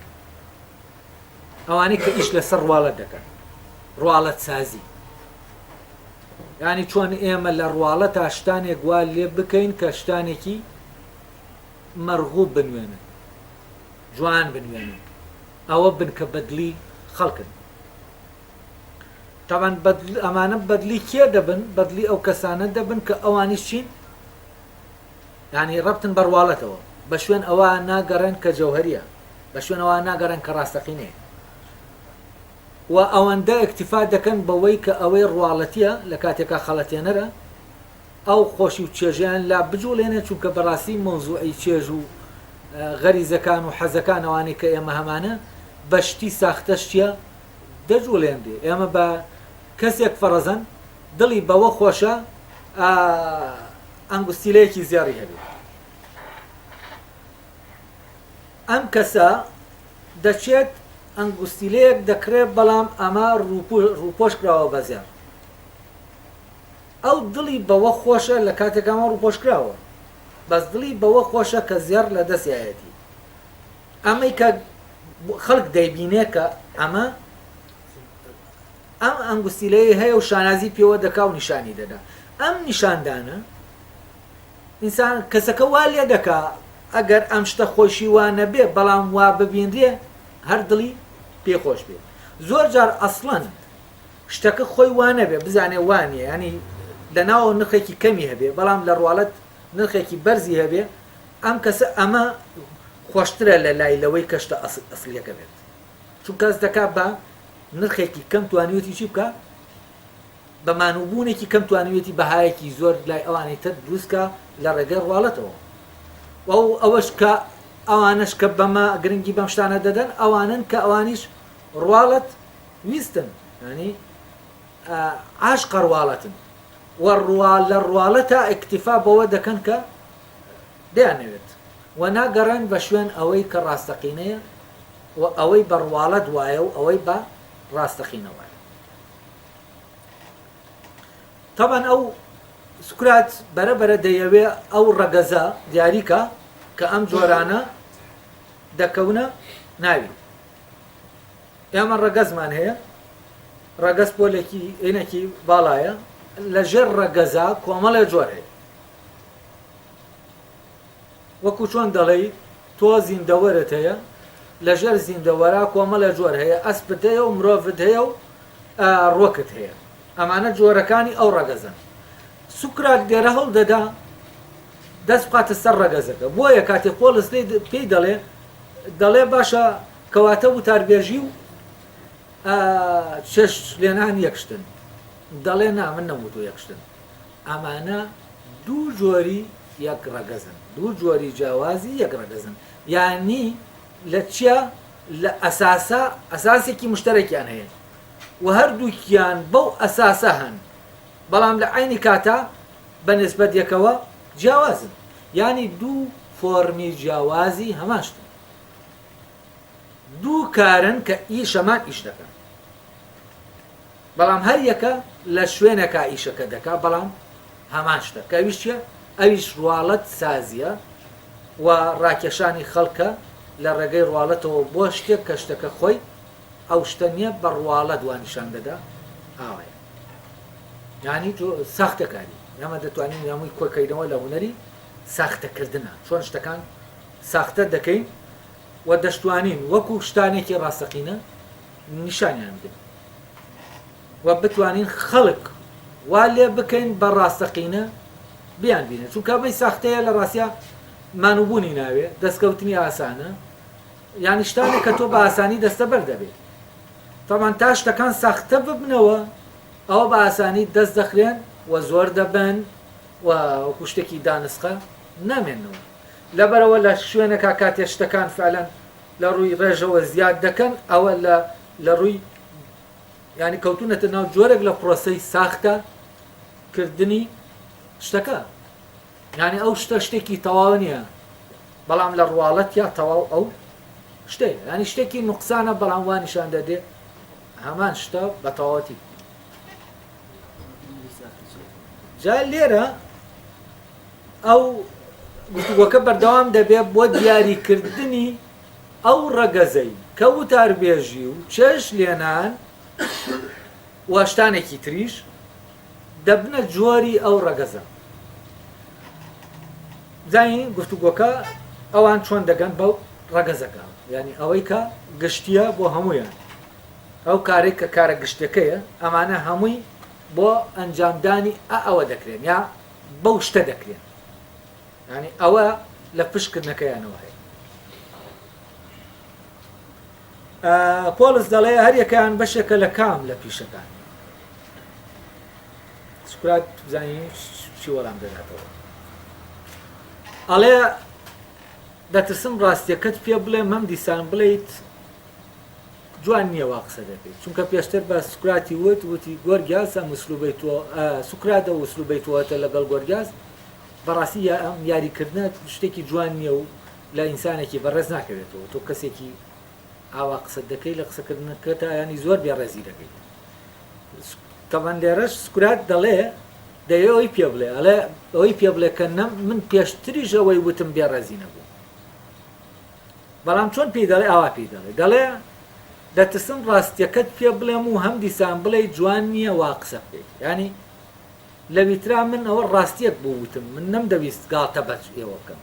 ئەوانەی کە ئیش لەسەر ڕواڵەت دەکەن، ڕواڵەتسازی. یانی چۆن ئێمە لە ڕواڵەتا شتانێک وا لێ بکەین کە شتانێکی مەرغوب بنوێنن، جوان بنوێنن، ئەوە بن کە بەدلی خەڵکن. تەبعەن ئەمانە بەدلی کێ دەبن؟ بەدلی ئەو کەسانە دەبن کە ئەوانیش چین؟ یعنی ڕەبتن بە ڕواڵەتەوە، بە شوێن ئەوە ناگەڕێن کە جەوهەریە، بە شوێن ئەوە ناگەڕێن کە ڕاستەقینەیە و ئەوەندە ئیکتیفا دەکەن بەوەی کە ئەوەی ڕواڵەتیە لە کاتێکا خەڵەتێنەرە، ئەو خۆشی و چێژەیان لا بجوڵێنێت چونکە بەڕاستی مەوزوعی چێژ و غەریزەکان و حەزەکان ئەوانەی کە ئێمە هەمانە بە شتی ساختەش چیە دەجوڵێنرێ ئێمە بە کەسێک فەڕەزەن دڵی بەوە خۆشە ئەنگوستیلەیەکی زێڕی هەبێ ئەم کەسە دەچێت ئەنگوستیلەیەک دەکڕێ بەڵام ئەمە ڕووپۆش کراوە بە زێڕ ئەو دڵی بەوە خۆشە لە کاتێکا ئەمە ڕووپۆشکراوە بەس دڵی بەوە خۆشە کە زێڕ لە دەستیایەتی ئەمەی کە خەڵک دەیبینێ کە ئەمە ئەم ئەنگوستیلەی هەیە و شانازی پێوە دەکا و نیشانی دەدا ئەم نیشاندانە ئینسان کەسەکە وا لێ دەکا ئەگەر ئەم شتە خۆشی وا نەبێ بەڵام وا ببینرێ هەر دڵی پێ خۆش بێ زۆر جار ئەسڵەن شتەکە خۆی وا نەبێ بزانێ وا نیە یانی لە ناوەوە نرخێکی کەمی هەبێ بەڵام لە ڕواڵەت نرخێکی بەرزی هەبێ. ئەم کەسە ئەمە خۆشترە لە لای لەوەی کە شتە ئەسڵیەکە بێت چونکە هەست دەکا بە نرخێکی کەم توانیوێتی چی بکا بە مانووبوونێکی کەم توانیوێتی بەهایەکی زۆر لای ئەوانی تر دروستکە لە ڕێگەی ڕواڵەتەوە و ئەوەش کە ئەوانەش کە بەمە گرنگی بەم شتانە دەدەن ئەوانن کە ئەوانیش ڕواڵەت ویستن ینی عاشقە ڕواڵەتن و ڕوا لە ڕواڵەتا ئیکتیفا بەوە دەکەن کە دەیانەوێت و ناگەڕێن بە شوێن ئەوەی کە ڕاستەقینەیە و ئەوەی بە ڕواڵەت وایە و ئەوەی بە ڕاستەقینە وایە. تەبعەن ئەو سوکرات بەرە بەرە دەیەوێ ئەو ڕەگەزە دیاریکا کە ئەم جۆرانە دەکەونە ناوی. ئێمە ڕەگەزمان هەیە، ڕەگەز پۆلێکی ئینەکی باڵایە، لە ژێر ڕەگەزا کۆمەڵێ جۆر هەیە. وەکو چۆن دەڵێی تۆ زیندەوەرت هەیە، لە ژێر زیندەوەرا کۆمەڵێ جۆر هەیە، ئەسپت هەیە و مرۆڤت هەیە و ڕوەکت هەیە. ئەمانە جۆرەکانی ئەو ڕەگەزەن. سوکرات لێرە هەوڵ دەدا دەست بخاتە سەر ڕەگەزەکە. بۆیە کاتێ پۆڵس پێی دەڵێ، دەڵێ باشە کەواتە وتاربێژی و چێشت لێنان یەک شتن. دەڵێ نا من نەموتووە یەک شتن. ئەمانە دوو جۆری یەک ڕەگەزن، دوو جۆری جیاوازی یەک ڕەگەزن، یانی لە چیا لە ئەساسا ئەساسێکی مشتەرەکیان هەیە و هەردووکیان بەو ئەساسە هەن، بەڵام لە عەینی کاتا بە نسبەت یەکەوە جیاوازن، یانی دوو فۆڕمی جیاوازی هەمان شتن. دوو کارن کە ئیشەمان ئیش دەکەن. بەڵام هەر یەکە لە شوێنێکا ئیشەکە دەکا بەڵام هەمان شتە کە ئەویش چیە ئەویش ڕواڵەت سازیە و ڕاکێشانی خەڵکە لە ڕێگەی ڕواڵەتەوە بۆ شتێک کە شتەکە خۆی ئەو شتە نییە بە ڕواڵەت وا نیشان دەدا ئاوایە یانی ساختەکاری ئێمە دەتوانین هەمووی کۆکەینەوە لە هونەری ساختەکردنە چۆن شتەکان ساختە دەکەین و دەشتوانین وەکو شتانێکی ڕاستەقینە نیشانیان بدەین و بتوانین خەڵک وا لێ بکەین بە ڕاستەقینە بیان بینن چونکە ئەمەی ساختەیە لە ڕاستیا مانوبوونی ناوێ دەستکەوتنی ئاسانە یعنی شتانێک کە تۆ بە ئاسانی دەستەبەر دەبێت تەمان تا شتەکان ساختە ببنەوە ئەوە بە ئاسانی دەست دەخرێن و زۆر دەبن و وەکو شتێکی دانسقە نامێنەوە لەبەرەوە لە شوێنەکە کاتێ شتەکان فعلەن لە ڕووی ڕێژەوە زیاد دەکەن ئەوە لە لە ڕووی یانی کەوتونەتە ناو جۆرێک لە پرۆسەی ساختە کردنی شتەکە یانی ئەو شتە شتێکی تەواو نییە بەڵام لە ڕواڵەت یا تەواو ئەو شتەیە ینی شتێکی نقصانە بەڵام وا نیشان دەدێ هەمان شتە بە تەواوەتی جا لێرە ئەو گفتوگۆکە بەردەوام دەبێت بۆ دیاریکردنی ئەو ڕەگەزەی کە وتاربێژی و چێژ لێنان و شتانێکی تریش دەبنە جۆری ئەو ڕەگەزە. بزانین گفتوگۆکە ئەوان چۆن دەگەن بەو ڕەگەزەکە یعنی ئەوەی کە گشتیە بۆ هەمویان ئەو کارێک کە کارە گشتەکەیە ئەمانە هەمووی بۆ ئەنجامدانی ئە ئەوە دەکرێن یا بەو شتە دەکرێن یانی ئەوە لە پشت کردنەکەیانەوە هەیە. پۆڵس دەڵێ هەریەکەیان بەشێکە لە کام لە پیشەکان. سوکرات بزانین چی وەڵام دەداتەوە. ئەڵێ دەترسم ڕاستیەکەت پێ بڵێ مەم دیسان بڵیت جوان نییە وا قسە دەکەیت چونکە پێشتر بە سوکراتی وت وتی گۆرگیاس ئەم ئوسلوبەی تۆ سوکرات ئەو ئوسلوبەی تۆەتە لەگەڵ گۆرگیاس بەڕاستی ئەم یاریکردنە شتێکی جوان نییە و لە ئینسانێکی بەڕێز ناکەوێتەوە تۆ کەسێکی ئاوا قسە دەکەی لە قسەکردنەکەتا ینی زۆر بێڕێزی دەکەیت تەبەن لێرەش سوکرات دەڵێ دەیەوێ ئەوی پێ بڵێ ئەڵێ ئەوەی پێ بڵێ کە نەم من پێشتریش ئەوەی وتم بێڕێزی نەبوو بەڵام چۆن پێی دەڵێ ئاوا پێی دەڵێ دەڵێ دەترسم ڕاستیەکەت پێ بڵێم و هەم دیسان بڵێی جوان نییە وا قسە بکەیت یانی لەویترا من ئەوە ڕاستیەک بوو وتم من نەمدەویست گاڵتە بە ئێوە بکەم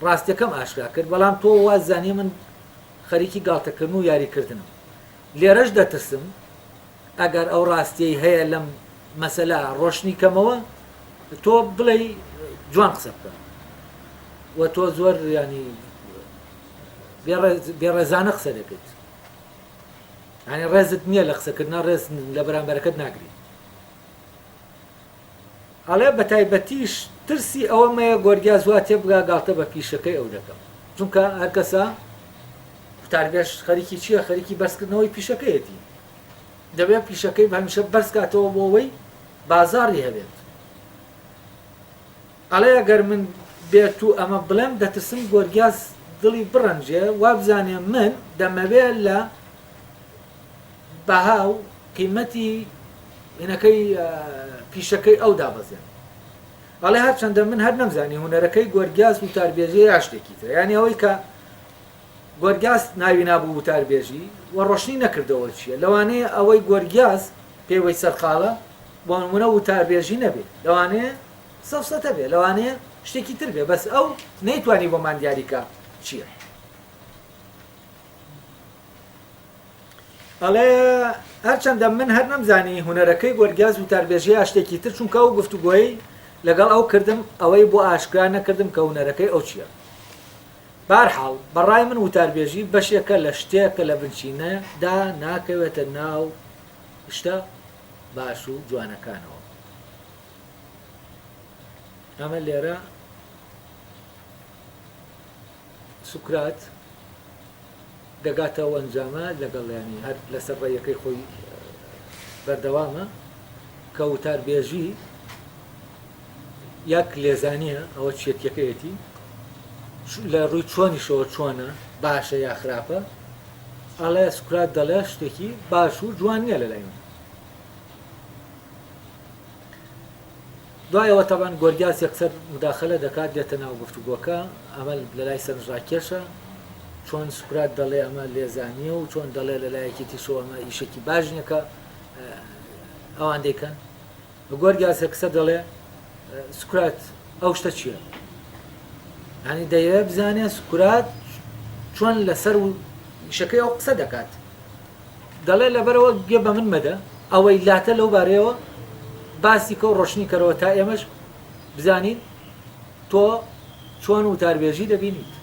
ڕاستیەکەم ئاشکرا کرد بەڵام تۆ وا زانی من خەریکی گاڵتەکردن و یاریکردنم لێرەش دەترسم ئەگەر ئەو ڕاستیەی هەیە لەم مەسەلە ڕۆشنی کەمەوە تۆ بڵێی جوان قسە بکە. و تۆ زۆر ینی بێڕێزانە قسە دەکەیت ینی ڕێزت نییە لە قسەکردنا ڕێز لە بەرامبەرەکەت ناگری ئەڵێ بەتایبەتیش ترسی ئەوەم هەیە گۆرگیاس وا تێبگا گاڵتە بە پیشەکەی ئەو دەکەم چونکە هەرکەسە وتاربێژ خەریکی چییە خەریکی بەرزکردنەوەی پیشەکەیەتی دەبێت پیشەکەی هەمیشە بەرزکاتەوە بۆ ئەوەی بازاڕی هەبێت ئەڵێ ئەگەر من بێت و ئەمە بڵێم دەترسم گۆرگیاس دڵی بڕەنجێ وابزانێ من دەمەوێ لە بەها و قیمەتی هینەکەی پیشەکەی ئەو دابەزێن. ئەڵێ هەرچەندە من هەر نەمزانی هونەرەکەی گۆرگیاس وتاربێژیە یا شتێکی ترە یانی ئەوەی کە گۆرگیاس ناوی نابوو وتاربێژی و ڕۆشنی نەکردەوە چییە لەوانەیە ئەوەی گۆرگیاس پێوەی سەرقاڵە بۆ نمونە وتاربێژی نەبێ لەوانەیە سەفسەتە بێ لەوانەیە شتێکی تر بێ بەس ئەو نەیتوانی بۆمان دیاریکا چییە. ئەڵێ، هەرچەندە من هەر نەمزانی هونەرەکەی گۆرگیاس وتاربێژیە یا شتێکی تر، چونکە ئەو گفتوگۆیەی لەگەڵ ئەو کردم ئەوەی بۆ ئاشکرا نەکردم کە هونەرەکەی ئەو چییە. بەهەرحاڵ، بە ڕای من وتاربێژی بەشێکە لە شتێک کە لە بنچینەدا ناکەوێتە ناو شتە باش و جوانەکانەوە. ئەمە لێرە سوکرات دەگاتە ئەو ئەنجامە لەگەڵ یانی هەر لەسەر ڕێیەکەی خۆی بەردەوامە کە وتاربێژی یەک لێزانیە ئەوە چیەتیەکەیەتی لە ڕووی چۆنیشەوە چۆنە باشە یا خراپە ئەڵێ سوکرات دەڵێ شتێکی باش و جوان نییە لە لای من دوای ئەوە تەبعەن گۆرگیاس یەکسەر موداخەلە دەکات دێتە ناو گفتوگۆکە، ئەمە لەلای سەرنجڕاکێشە، چۆن سوکرات دەڵێ ئەمە لێزانییە و چۆن دەڵێ لەلایەکی تریشەوە ئەمە ئیشێکی باش نییە کە ئەوان دەیکەن. گۆرگیاس یەکسەر دەڵێ سوکرات ئەو شتە چییە؟ یانی دەیەوێت بزانێ سوکرات چۆن لەسەر ئیشەکەی ئەو قسە دەکات. دەڵێ لەبەرئەوە گوێ بە من مەدە، ئەوەی لاتە لەو بارەیەوە باسی کە و ڕۆشنی کەرەوە تا ئێمەش بزانین تۆ چۆن وتاربێژی دەبینیت.